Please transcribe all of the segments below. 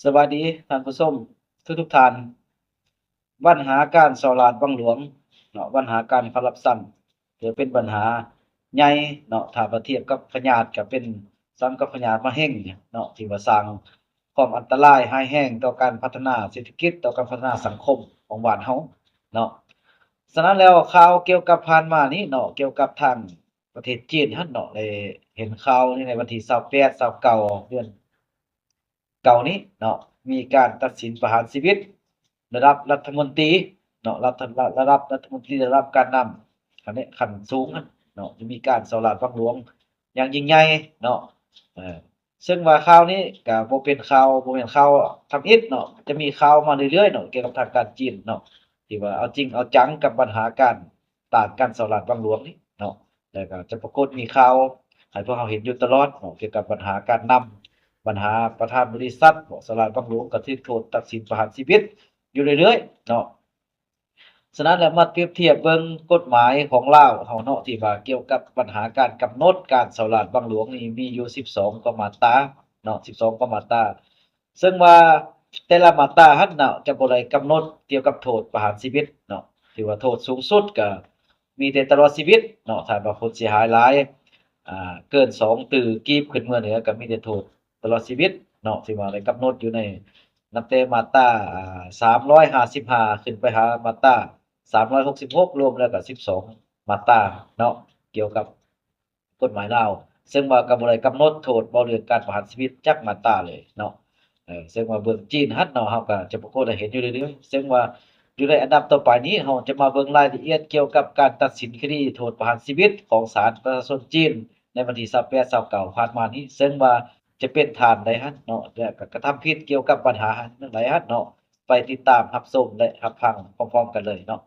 ສະບາຍດີທ່ານຜູ້ຊົມທຸກໆທ່ານ. ບັນຫາການສໍ້ລາດບັງຫຼວງເນາະ, ບັນຫາການຄໍຣັບຊັນ ຖືເປັນບັນຫາໃຫຍ່ເນາະ, ຖ້າວ່າທຽບກັບພະຍາດກໍເປັນສ່ຳກັບພະຍາດມະເຮັງເນາະ ທີ່ວ່າສ້າງຄວາມອັນຕະລາຍຮ້າຍແຮງຕໍ່ການພັດທະນາເສດຖະກິດ, ຕໍ່ການພັດທະນາສັງຄົມຂອງບ້ານເຮົາເນາະ. ສະນັ້ນແລ້ວ ຂ່າວກ່ຽວກັບຜ່ານມານີ້ເນາະ, ກ່ຽວກັບທາງປະເທດຈີນຫັ້ນເນາະ, ໄດ້ເຫັນຂ່າວໃນວັນທີຊາວແປດ ຊາວເກົ້າ ເດືອນ ເກົ່ານີ້ເນາະ ມີການຕັດສິນປະຫານຊີວິດລະດັບລັດຖະມົນຕີເນາະ, ລັດຖະ ລະດັບລັດຖະມົນຕີ ລະດັບການນຳຂັ້ນ ຂັ້ນສູງຫັ້ນເນາະ, ຈະມີການສໍ້ລາດບັງຫຼວງຢ່າງຍິ່ງໃຫຍ່ເນາະ. ເຊິ່ງວ່າຂ່າວນີ້ກະບໍ່ເປັນຂ່າວ ບໍ່ແມ່ນຂ່າວທຳອິດເນາະ, ຈະມີຂ່າວມາເລື້ອຍໆເນາະ ກ່ຽວກັບທາງການຈີນເນາະ ທີ່ວ່າເອົາຈິງເອົາຈັງກັບບັນຫາການ ຕ້ານການສໍ້ລາດບັງຫຼວງນີ້ເນາະ, ແລ້ວກໍຈະປາກົດມີຂ່າວໃຫ້ພວກເຮົາເຫັນຢູ່ຕະຫຼອດເນາະ ກ່ຽວກັບບັນຫາການນຳ, ບັນຫາປະທານບໍລິສັດເນາະ ສໍ້ລາດບັງຫຼວງ ກໍຖືກໂທດຕັດສິນປະຫານຊີວິດຢູ່ເລື້ອຍໆເນາະ. ສະນັ້ນແລ້ວ ມາປຽບທຽບເບິ່ງກົດໝາຍຂອງລາວເຮົາເນາະ ທີ່ວ່າກ່ຽວກັບບັນຫາການກຳນົດການສໍ້ລາດບັງຫຼວງນີ້ ມີຢູ່ສິບສອງກວ່າມາດຕາເນາະ, ສິບສອງກວ່າມາດຕາ. ເຊິ່ງວ່າແຕ່ລະມາດຕາຫັ້ນເນາະ ຈະບໍ່ໄດ້ກຳນົດກ່ຽວກັບໂທດປະຫານຊີວິດເນາະ, ຖືວ່າໂທດສູງສຸດກະມີແຕ່ຕະຫຼອດຊີວິດເນາະ, ຖ້າວ່າຜົນເສຍຫາຍຫຼາຍ ອ່າ ເກີນສອງຕື້ກີບຂຶ້ນເມືອເໜືອ ກະມີແຕ່ໂທດຕະຫຼອດຊີວິດເນາະ, ທີ່ວ່າໄດ້ກຳນົດຢູ່ໃນ ນັບແຕ່ມາດຕາ ອ່າ ສາມຮ້ອຍຫ້າສິບຫ້າ ຂຶ້ນໄປຫາມາດຕາ ສາມຮ້ອຍຫົກສິບຫົກ ລວມແລ້ວກະສິບສອງມາດຕາເນາະ ກ່ຽວກັບ ກົດໝາຍລາວ, ເຊິ່ງວ່າກໍບໍ່ໄດ້ກຳນົດໂທດເວົ້າເລື່ອງການປະຫານຊີວິດຈັກມາດຕາເລີຍເນາະ. ເຊິ່ງວ່າເບື້ອງຈີນຫັ້ນເນາະ ເຮົາກໍຈະປາກົດໃຫ້ເຫັນຢູ່ເລື້ອຍໆ, ເຊິ່ງວ່າຢູ່ໃນອັນດັບຕໍ່ໄປນີ້ ເຮົາຈະມາເບິ່ງລາຍລະອຽດກ່ຽວກັບການຕັດສິນຄະດີໂທດປະຫານຊີວິດຂອງສານປະຊາຊົນຈີນ ໃນວັນທີຊາວແປດ ຊາວເກົ້າ ຜ່ານມານີ້, ເຊິ່ງວ່າຈະເປັນຖານໃດຫັ້ນເນາະ ແລະ ກະກະທຳຜິດກ່ຽວກັບບັນຫາເລື່ອງໃດຫັ້ນເນາະ, ໄປຕິດຕາມຮັບຊົມ ແລະ ຮັບຟັງພ້ອມໆກັນເລີຍເນາະ.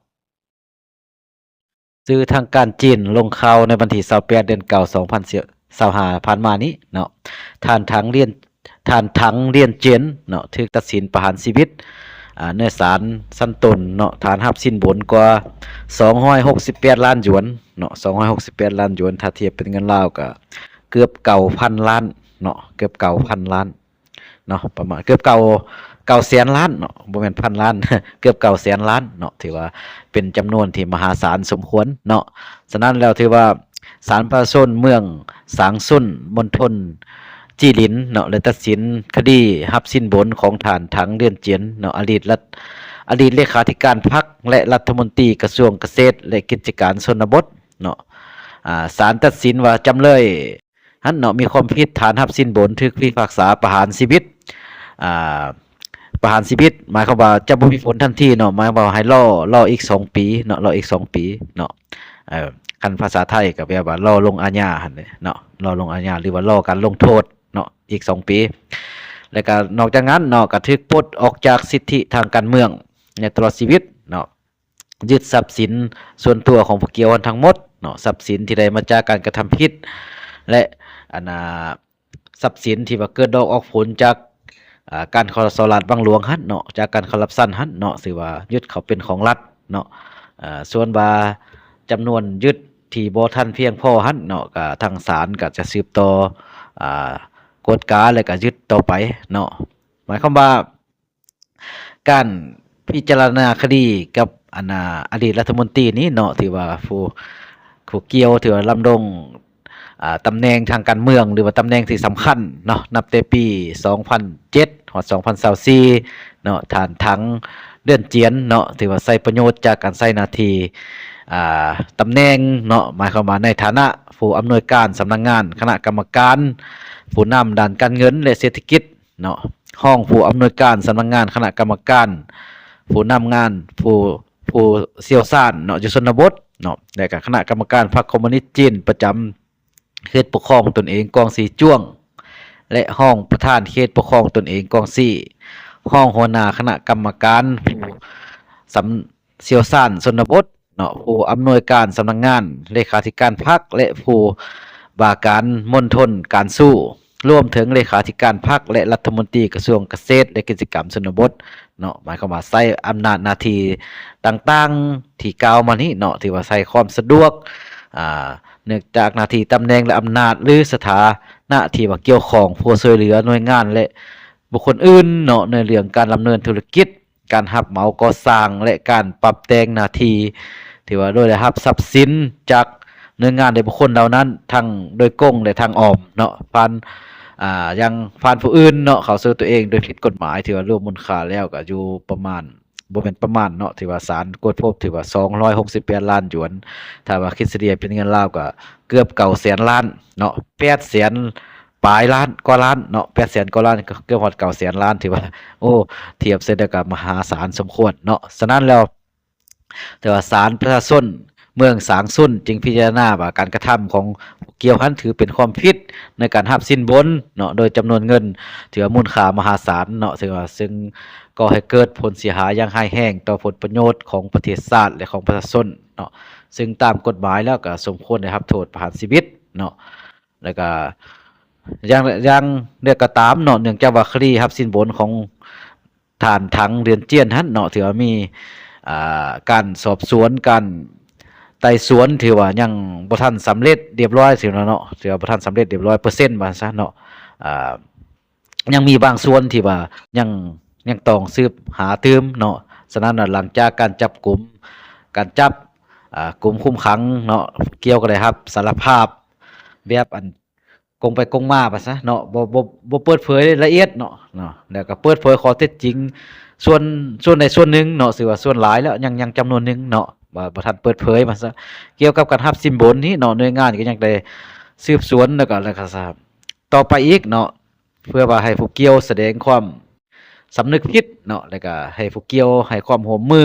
ສື່ທາງການຈີນລົງຂ່າວໃນວັນທີຊາວແປດ ເດືອນເກົ້າ ສອງພັນຊາວຫ້າ ຜ່ານມານີ້ເນາະ, ທ່ານ ຖັງ ລຽນ ທ່ານ ຖັງ ລຽນເຈຍນ ເນາະ ຖືກຕັດສິນປະຫານຊີວິດ ອາ ໃນສານຊັ້ນຕົ້ນເນາະ, ຖານຮັບສິນບົນກວ່າ ສອງຮ້ອຍຫົກສິບແປດລ້ານຢວນເນາະ, ສອງຮ້ອຍຫົກສິບແປດລ້ານຢວນ ຖ້າທຽບເປັນເງິນລາວກໍເກືອບເກົ້າພັນລ້ານເນາະ, ເກືອບເກົ້າພັນລ້ານ ເນາະ, ປະມານເກືອບເກົ້າ ເກົ້າແສນລ້ານເນາະ, ບໍ່ແມ່ນພັນລ້ານ ເກືອບເກົ້າແສນລ້ານເນາະ, ຖືວ່າເປັນຈຳນວນທີ່ມະຫາສານສົມຄວນເນາະ. ສະນັ້ນແລ້ວ ຖືວ່າສານປະຊາຊົນເມືອງສາງຊຸນ ມົນທົນຈີລິນເນາະ ໄດ້ຕັດສິນຄະດີຮັບສິນບົນຂອງທ່ານ ຖັງ ລຽນເຈຍນ ເນາະ, ອະດີດລັດ ອະດີດເລຂາທິການພັກ ແລະ ລັດຖະມົນຕີກະຊວງກະເສດ ແລະ ກິດຈະການຊົນນະບົດເນາະ. ອາ ສານຕັດສິນວ່າ ຈຳເລີຍ ຫັ້ນເນາະ ມີຄວາມຜິດຖານຮັບສິນບົນ ຖືກພິພາກສາປະຫານຊີວິດ ອ່າ ປະຫານຊີວິດ ໝາຍຄວາມວ່າຈະບໍ່ມີຜົນທັນທີເນາະ, ໝາຍຄວາມວ່າໃຫ້ລໍ ລໍອີກສອງປີເນາະ, ລໍອີກສອງປີເນາະ. ເອີ ຄັນພາສາໄທກໍແປວ່າລໍລົງອາຍາຫັ້ນແຫຼະເນາະ, ລໍລົງອາຍາ ຫຼືວ່າລໍການລົງໂທດເນາະ ອີກສອງປີ. ແລ້ວກໍນອກຈາກນັ້ນເນາະ ກໍຖືກປົດອອກຈາກສິດທິທາງການເມືອງໃນຕະຫຼອດຊີວິດເນາະ. ຍຶດຊັບສິນສ່ວນຕົວຂອງຜູ້ກ່ຽວຫັ້ນທັງໝົດເນາະ, ຊັບສິນທີ່ໄດ້ມາຈາກການກະທຳຜິດ ແລະ ອັນນ່າ ຊັບສິນທີ່ວ່າເກີດດອກອອກຜົນຈາກ ອ່າ ການສໍ້ລາດບັງຫຼວງຫັ້ນເນາະ, ຈາກການຄໍຣັບຊັນຫັ້ນເນາະ, ຖືວ່າຍຶດເຂົ້າເປັນຂອງລັດເນາະ. ເອີ ສ່ວນວ່າຈຳນວນຍຶດທີ່ບໍ່ທັນພຽງພໍຫັ້ນເນາະ ກະທາງສານກະຈະສືບຕໍ່ ອ່າ ກວດກາ ແລະ ກະຍຶດຕໍ່ໄປເນາະ. ໝາຍຄວາມວ່າ ການພິຈາລະນາຄະດີກັບ ອັນນ່າ ອະດີດລັດຖະມົນຕີນີ້ເນາະ ຖືວ່າຜູ້ ຜູ້ກ່ຽວ ຖືວ່າດຳລົງ ອ່າ ຕຳແໜ່ງທາງການເມືອງ ຫຼືວ່າຕຳແໜ່ງທີ່ສຳຄັນເນາະ ນັບແຕ່ປີສອງພັນເຈັດ ຮອດສອງພັນຊາວສີ່ເນາະ, ທ່ານ ຖັງ ເດືອນຈຽນ ເນາະ ຖືວ່າໃຊ້ປະໂຫຍດຈາກການໃຊ້ໜ້າທີ່ ອ່າ ຕຳແໜ່ງເນາະ, ໝາຍຄວາມວ່າໃນຖານະຜູ້ອຳນວຍການສຳນັກງານຄະນະກຳມະການ ຜູ້ນຳດ້ານການເງິນ ແລະ ເສດຖະກິດ ເນາະ, ຮອງຜູ້ອຳນວຍການສຳນັກງານຄະນະກຳມະການ ຜູ້ນຳງານ ຜູ້ ຜູ້ຊ່ຽວຊານເນາະ ຢູ່ຊົນນະບົດເນາະ, ແລະ ກະຄະນະກຳມະການພັກຄອມມູນິດຈີນປະຈຳເຂດປົກຄອງຕົນເອງກວາງຊີຈວງ ແລະ ຮອງປະທານເຂດປົກຄອງຕົນເອງກວາງຊີ, ຮອງຫົວໜ້າຄະນະກຳມະການຜູ້ສຳ ຊ່ຽວຊານຊົນນະບົດ ເນາະ, ຜູ້ອຳນວຍການສຳນັກງານເລຂາທິການພັກ ແລະ ຜູ້ວ່າການມົນທົນການສູ້, ລວມເຖິງເລຂາທິການພັກ ແລະ ລັດຖະມົນຕີກະຊວງກະເສດ ແລະ ກິດຈະກຳຊົນນະບົດເນາະ, ໝາຍຄວາມວ່າໃຊ້ອຳນາດໜ້າທີ່ຕ່າງໆທີ່ກ່າວມານີ້ເນາະ, ຖືວ່າໃຊ້ຄວາມສະດວກ ອ່າ ເນື່ອງຈາກໜ້າທີ່ຕຳແໜ່ງ ແລະ ອຳນາດ ຫຼື ສະຖານະທີ່ວ່າກ່ຽວຂ້ອງ, ຜູ້ຊ່ວຍເຫຼືອໜ່ວຍງານ ແລະ ບຸກຄົນອື່ນເນາະ ໃນເລື່ອງການດຳເນີນທຸລະກິດ, ການຮັບເໝົາກໍ່ສ້າງ ແລະ ການປັບແຕ່ງໜ້າທີ່ ທີ່ວ່າໂດຍໄດ້ຮັບຊັບສິນຈາກໜ່ວຍງານ ແລະ ບຸກຄົນເຫຼົ່ານັ້ນ ທັງໂດຍກົງ ແລະ ທາງອ້ອມເນາະ ຜ່ານ ອ່າ ຍັງຜ່ານຜູ້ອື່ນເນາະ ເຂົ້າສູ່ຕົວເອງໂດຍຜິດກົດໝາຍ ຖືວ່າລວມມູນຄ່າແລ້ວກໍຢູ່ປະມານ ບໍ່ແມ່ນປະມານເນາະ ຖືວ່າສານກວດພົບ ຖືວ່າສອງຮ້ອຍຫົກສິບແປດລ້ານຢວນ, ຖ້າວ່າຄິດສະເລ່ຍເປັນເງິນລາວກໍເກືອບເກົ້າແສນລ້ານເນາະ ແປດແສນປາຍລ້ານກວ່າລ້ານເນາະ ແປດແສນກວ່າລ້ານ ເກືອບຮອດເກົ້າແສນລ້ານ ຖືວ່າ ໂອ້ ທຽບໃສ່ແລ້ວກໍມະຫາສານສົມຄວນເນາະ. ສະນັ້ນແລ້ວ ແຕ່ວ່າສານປະຊາຊົນເມືອງສາງຊຸນຈຶ່ງພິຈາລະນາວ່າການກະທຳຂອງຜູ້ກ່ຽວຫັ້ນຖືເປັນຄວາມຜິດໃນການຮັບສິນບົນເນາະ ໂດຍຈຳນວນເງິນທີ່ວ່າມູນຄ່າມະຫາສານເນາະ ເຊິ່ງວ່າ ເຊິ່ງກໍ່ໃຫ້ເກີດຜົນເສຍຫາຍຢ່າງຮ້າຍແຮງຕໍ່ຜົນປະໂຫຍດຂອງປະເທດຊາດ ແລະ ຂອງປະຊາຊົນເນາະ ເຊິ່ງຕາມກົດໝາຍແລ້ວກໍສົມຄວນໄດ້ຮັບໂທດປະຫານຊີວິດເນາະ. ແລ້ວກໍຢ່າງ ຢ່າງໃດກໍຕາມເນາະ ເນື່ອງຈາກວ່າຄະດີຮັບສິນບົນຂອງ ທ່ານ ຖັງ ເດືອນຈຽນ ຫັ້ນເນາະ ຖືວ່າມີ ອ່າ ການສອບສວນ ການໄຕ່ສວນ ຖືວ່າຍັງບໍ່ທັນສຳເລັດລຽບຮ້ອຍ ຖືວ່າເນາະ ຖືວ່າບໍ່ທັນສຳເລັດລຽບຮ້ອຍເປີເຊັນ ວ່າຊັ້ນເນາະ ອ່າ ຍັງມີບາງສ່ວນທີ່ວ່າຍັງ ຍັງຕ້ອງສືບຫາຕື່ມເນາະ. ສະນັ້ນ ຫຼັງຈາກການຈັບກຸມ ການຈັບ ອ່າ ກຸມຄຸມຂັງເນາະ ກ່ຽວກໍໄດ້ຮັບສາລະພາບແບບອັນ ກົງໄປກົງມາວ່າຊະເນາະ ບໍ່ ບໍ່ ບໍ່ເປີດເຜີຍລະອຽດເນາະ ເນາະ ແລ້ວກໍເປີດເຜີຍຂໍ້ເທັດຈິງສ່ວນ ສ່ວນໃດສ່ວນໜຶ່ງເນາະ ຖືວ່າສ່ວນຫຼາຍແລ້ວ ຍັງ ຍັງຈຳນວນໜຶ່ງເນາະ ວ່າບໍ່ທັນເປີດເຜີຍວ່າຊະ. ກ່ຽວກັບການຮັບສິນບົນນີ້ເນາະ ໜ່ວຍງານກໍຍັງໄດ້ສືບສວນ ແລ້ວກໍ ແລ້ວກໍ ຕໍ່ໄປອີກເນາະ ເພື່ອວ່າໃຫ້ຜູ້ກ່ຽວສະແດງຄວາມ ສຳນຶກຜິດເນາະ ແລ້ວກະໃຫ້ຜູ້ກ່ຽວໃຫ້ຄວາມຮ່ວມມື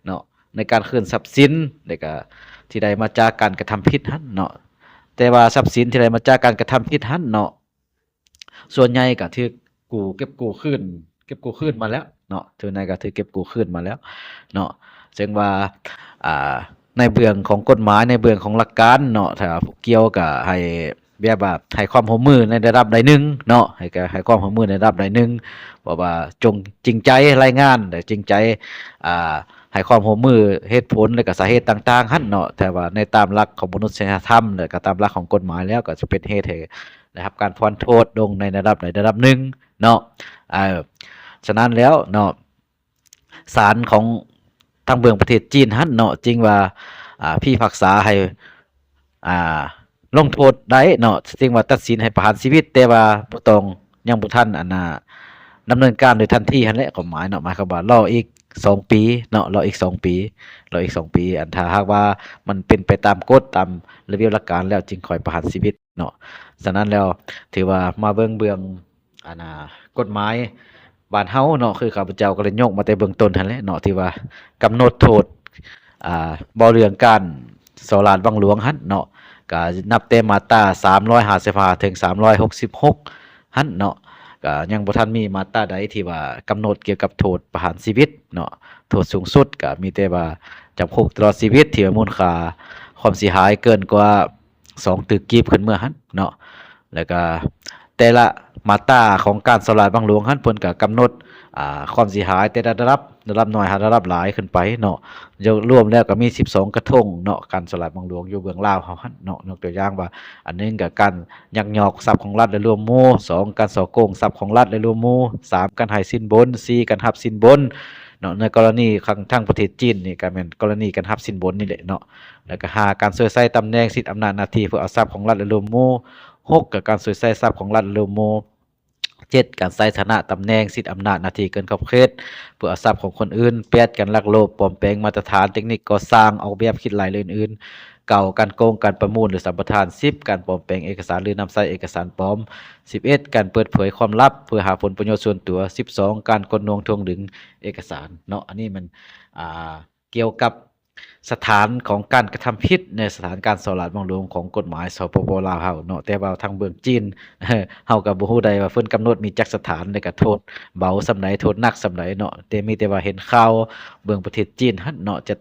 ເນາະ ໃນການຄືນຊັບສິນ ແລ້ວກະທີ່ໄດ້ມາຈາກການກະທຳຜິດຫັ້ນເນາະ. ແຕ່ວ່າຊັບສິນທີ່ໄດ້ມາຈາກການກະທຳຜິດຫັ້ນເນາະ ສ່ວນໃຫຍ່ກະຖືກກູ້ ເກັບກູ້ຄືນ ເກັບກູ້ຄືນມາແລ້ວເນາະ ສ່ວນໃຫຍ່ກະຖືກເກັບກູ້ຄືນມາແລ້ວເນາະ. ເຊິ່ງວ່າ ອ່າ ໃນເບື້ອງຂອງກົດໝາຍ ໃນເບື້ອງຂອງຫຼັກການເນາະ ຖ້າຜູ້ກ່ຽວກະໃຫ້ ແບບວ່າໃຫ້ຄວາມຮ່ວມມືໃນລະດັບໃດໜຶ່ງເນາະ ໃຫ້ ໃຫ້ຄວາມຮ່ວມມືໃນລະດັບໃດໜຶ່ງ ເພາະວ່າຈົ່ງຈິງໃຈລາຍງານ ແລະ ຈິງໃຈ ອ່າ ໃຫ້ຄວາມຮ່ວມມືເຫດຜົນ ແລະ ກະສາເຫດຕ່າງໆຫັ້ນເນາະ. ແຕ່ວ່າໃນຕາມຫຼັກຂອງມະນຸດສະຍະທຳ ແລະ ກະຕາມຫຼັກຂອງກົດໝາຍແລ້ວ ກະຈະເປັນເຫດໃຫ້ໄດ້ຮັບການຜ່ອນໂທດລົງໃນລະດັບໃດລະດັບໜຶ່ງເນາະ. ເອີ ສະນັ້ນແລ້ວເນາະ ສານຂອງທາງເບື້ອງປະເທດຈີນຫັ້ນເນາະ ຈຶ່ງວ່າ ອ່າ ພິພາກສາໃຫ້ ອ່າ ລົງໂທດໄດ້ເນາະ ຈຶ່ງວ່າຕັດສິນໃຫ້ປະຫານຊີວິດ ແຕ່ວ່າບໍ່ຕ້ອງ ຍັງບໍ່ທັນ ອັນນ່າ ດຳເນີນການໂດຍທັນທີຫັ້ນແຫຼະ ຄວາມໝາຍເນາະ ໝາຍຄວາມວ່າລໍອີກສອງປີເນາະ ລໍອີກສອງປີ ລໍອີກສອງປີ ອັນ ຖ້າຫາກວ່າມັນເປັນໄປຕາມກົດ ຕາມລະບຽບຫຼັກການແລ້ວ ຈຶ່ງຄ່ອຍປະຫານຊີວິດເນາະ. ສະນັ້ນແລ້ວ ຖືວ່າມາເບິ່ງເບື້ອງ ອັນນ່າ ກົດໝາຍບ້ານເຮົາເນາະ ຄືຂ້າພະເຈົ້າກໍໄດ້ຍົກມາແຕ່ເບື້ອງຕົ້ນຫັ້ນແຫຼະເນາະ ທີ່ວ່າກຳນົດໂທດ ອ່າ ເວົ້າເລື່ອງການສໍ້ລາດບັງຫຼວງຫັ້ນເນາະ ກະນັບແຕ່ມາດຕາສາມຮ້ອຍຫ້າສິບຫ້າ ເຖິງສາມຮ້ອຍຫົກສິບຫົກຫັ້ນເນາະ ກະຍັງບໍ່ທັນມີມາດຕາໃດທີ່ວ່າກຳນົດກ່ຽວກັບໂທດປະຫານຊີວິດເນາະ. ໂທດສູງສຸດກະມີແຕ່ວ່າຈຳຄຸກຕະຫຼອດຊີວິດ ທີ່ວ່າມູນຄ່າຄວາມເສຍຫາຍເກີນກວ່າ ສອງຕື້ກີບຂຶ້ນເມືອຫັ້ນເນາະ ແລ້ວກະແຕ່ລະມາດຕາຂອງການສໍ້ລາດບັງຫຼວງຫັ້ນ ເພິ່ນກະກຳນົດ ອ່າ ຄວາມເສຍຫາຍແຕ່ລະລະດັບ ລະດັບໜ້ອຍຫາລະດັບຫຼາຍຂຶ້ນໄປເນາະ. ລວມແລ້ວກະມີສິບສອງກະທົງເນາະ ການສໍ້ລາດບັງຫຼວງຢູ່ເບື້ອງລາວເຮົາຫັ້ນເນາະ. ຍົກຕົວຢ່າງວ່າ ອັນໜຶ່ງກະການຍັກຍອກຊັບຂອງລັດ ແລະ ລວມໝູ່, ສອງ ການສໍ້ໂກງຊັບຂອງລັດ ແລະ ລວມໝູ່, ສາມ ການໃຫ້ສິນບົນ, ສີ່ ການຮັບສິນບົນເນາະ. ໃນກໍລະນີທາງປະເທດຈີນນີ້ກະແມ່ນກໍລະນີການຮັບສິນບົນນີ້ແຫຼະເນາະ. ແລ້ວກະຫ້າ ການໂຊຍໃຊ້ຕຳແໜ່ງ, ສິດອຳນາດ, ໜ້າທີ່ເພື່ອເອົາຊັບຂອງລັດ ແລະ ລວມໝູ່. ຫົກ ກະການໂຊຍໃຊ້ຊັບຂອງລັດ ແລະ ລວມໝູ່. ເຈັດ ການໃຊ້ຖານະຕຳແໜ່ງ, ສິດອຳນາດ, ໜ້າທີ່ເກີນຂອບເຂດ ເພື່ອເອົາຊັບຂອງຄົນອື່ນ. ແປດ ການລັກລອບປອມແປງມາດຕະຖານເຕັກນິກກໍ່ສ້າງ, ອອກແບບ, ຄິດໄລ່ ແລະ ອື່ນໆ. ເກົ້າ ການໂກງ, ການປະມູນ ຫຼື ສຳປະທານ. ສິບ ການປອມແປງເອກະສານ ຫຼື ນຳໃຊ້ເອກະສານປອມ. ສິບເອັດ ການເປີດເຜີຍຄວາມລັບເພື່ອຫາຜົນປະໂຫຍດສ່ວນຕົວ. ສິບສອງ ການກົດໜ່ວງຖ່ວງດຶງເອກະສານເນາະ. ອັນນີ້ແມ່ນ ອ່າ ກ່ຽວກັບສະຖານຂອງການກະທຳຜິດໃນສະຖານການສໍ້ລາດບັງຫຼວງຂອງກົດໝາຍ ສປປ ລາວ ເຮົາເນາະ. ແຕ່ວ່າທາງເບື້ອງຈີນ ເຮົາກໍບໍ່ຮູ້ໄດ້ວ່າເພິ່ນກຳນົດມີຈັກສະຖານ ແລ້ວກໍໂທດເບົາສ່ຳໃດ ໂທດໜັກສ່ຳໃດເນາະ. ແຕ່ມີແຕ່ວ່າເຫັນຂ່າວເບື້ອງປະເທດຈີນຫັ້ນເນາະ ຈະ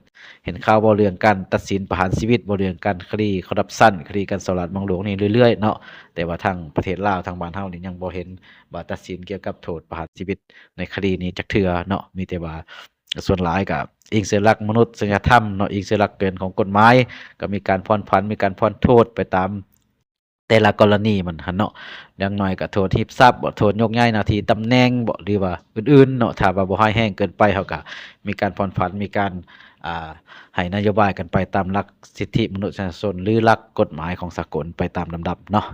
ເຫັນຂ່າວເວົ້າເລື່ອງການຕັດສິນປະຫານຊີວິດ, ເວົ້າເລື່ອງການຄະດີຄໍຣັບຊັນ, ຄະດີການສໍ້ລາດບັງຫຼວງນີ້ເລື້ອຍໆເນາະ. ແຕ່ວ່າທາງປະເທດລາວ ທາງບ້ານເຮົານີ້ຍັງບໍ່ເຫັນວ່າຕັດສິນກ່ຽວກັບໂທດປະຫານຊີວິດໃນຄະດີນີ້ຈັກເທື່ອເນາະ. ມີແຕ່ວ່າ ສ່ວນຫຼາຍກໍອີງໃສ່ຫຼັກມະນຸດສະຍະທຳເນາະ ອີງໃສ່ຫຼັກເກນຂອງກົດໝາຍ ກໍມີການຜ່ອນຜັນ ມີການຜ່ອນໂທດໄປຕາມ ແຕ່ລະກໍລະນີມັນຫັ້ນເນາະ ຢ່າງໜ້ອຍກໍໂທດຮີບຊັບບໍ ໂທດຍົກຍ້າຍໜ້າທີ່ຕຳແໜ່ງບໍ ຫຼືວ່າອື່ນໆເນາະ. ຖ້າວ່າບໍ່ຮ້າຍແຮງເກີນໄປ ເຮົາກໍມີການຜ່ອນຜັນ ມີການ ອ່າ ໃຫ້ນະໂຍບາຍກັນໄປຕາມຫຼັກສິດທິມະນຸດຍະຊົນ ຫຼື ຫຼັກກົດໝາຍຂອງສາກົນໄປຕາມລຳດັບເນາະ.